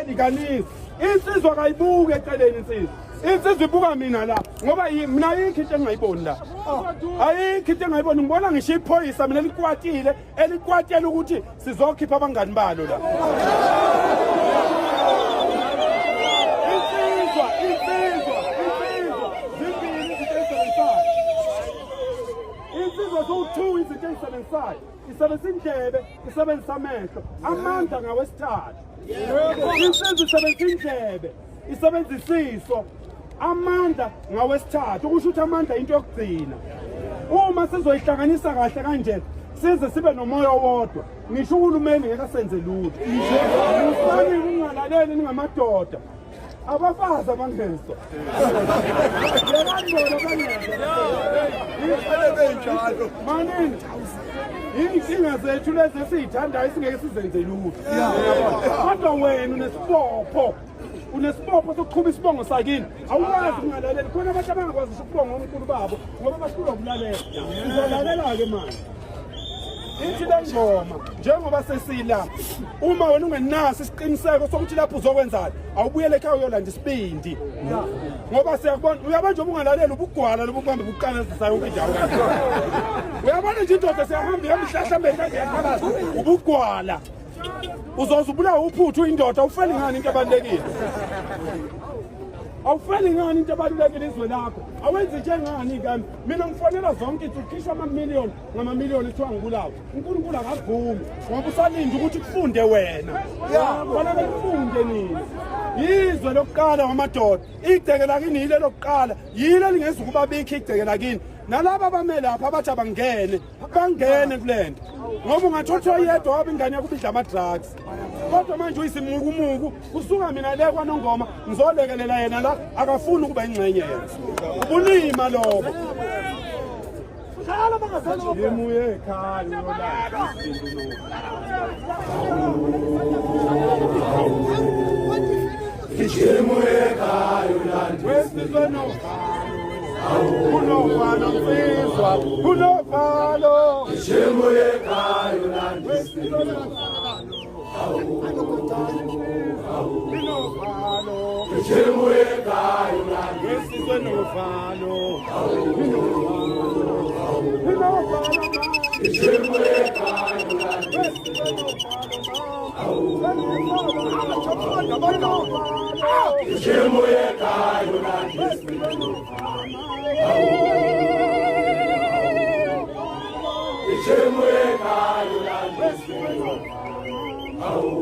Anilaleli kanizwa. Insizwa kayibuki eceleni insizwa. Insizwa ibuka mina la ngoba mina ayikho into engingayiboni la. Ayikho into engingayiboni ngibona ngisho iphoyisa mina likwatile elikwatela ukuthi sizokhipha abangani balo la. Insizwa, insizwa, insizwa zimbili izinto ezisebenzisayo. Insizwa ziwu-2 izinto ezisebenzisayo. Isebenzisa indlebe, isebenzisa amehlo. Amandla ngawesithathu. Insizwa isebenzisa indlebe, isebenzisa isiso. Amandla ngawesithathu kusho ukuthi amandla into yokugcina. Uma sizoyihlanganisa kahle kanje size sibe nomoya owodwa ngisho uhulumeni ngeke asenze lutho. Musani ukungalaleli ningamadoda. Abafazi abangezwa. Yekani bona bangezwa. Manini. Iy'nkinga zethu lezi esiy'thandayo esingeke sizenze lutho. Kodwa wena unesibopho. Unesibopho sokuqhuba isibongo sakini. Awukwazi ukungalaleli. Khona abantu abangakwazi ukubonga omkhulu babo ngoba bahlulwa ukulalela. Uzolalela-ke manje. Ithi le ngoma njengoba sesila uma wena ungenaso isiqiniseko sokuthi lapho uzokwenzani awubuyele ekhaya uyolanda isibindi ngoba siyakubona uyabona nje ungalaleli ubugwala lobu kuhambe buqalazisa yonke indawo uyabona nje indoda siyahamba ihamba ihlahlambeni kanje yaqalaza ubugwala uzoze ubulawa uphuthu indoda awufeli ngani into ebalulekile awufeli ngani into ebalulekile izwe lakho awenzi njengani kami mina ngifonela zonke insuku khishwa amamiliyoni ngamamiliyoni kuthiwa ngibulawa uNkulunkulu akavumi ngoba usalinde ukuthi kufunde wena fanele kufunde nina yizwe lokuqala wamadoda igceke lakini yile lokuqala yile lingezukuba bikho igceke lakini nalaba abame lapha abathi abangene bangene kule nto ngoba ungathola ukuthi oyedwa waba ingane yakho ibidla ama-drugs kodwa manje uyisimukumuku kusuka mina le kwanongoma ngizolekelela yena la akafuni ukuba ingxenye yena ubulima lobo Yemuye ekhaya Wesizwe novalo kunovalo nsizwa kunovalo Wesizwe novalo Inovalo Wesizwe novalo Inovalo Awu.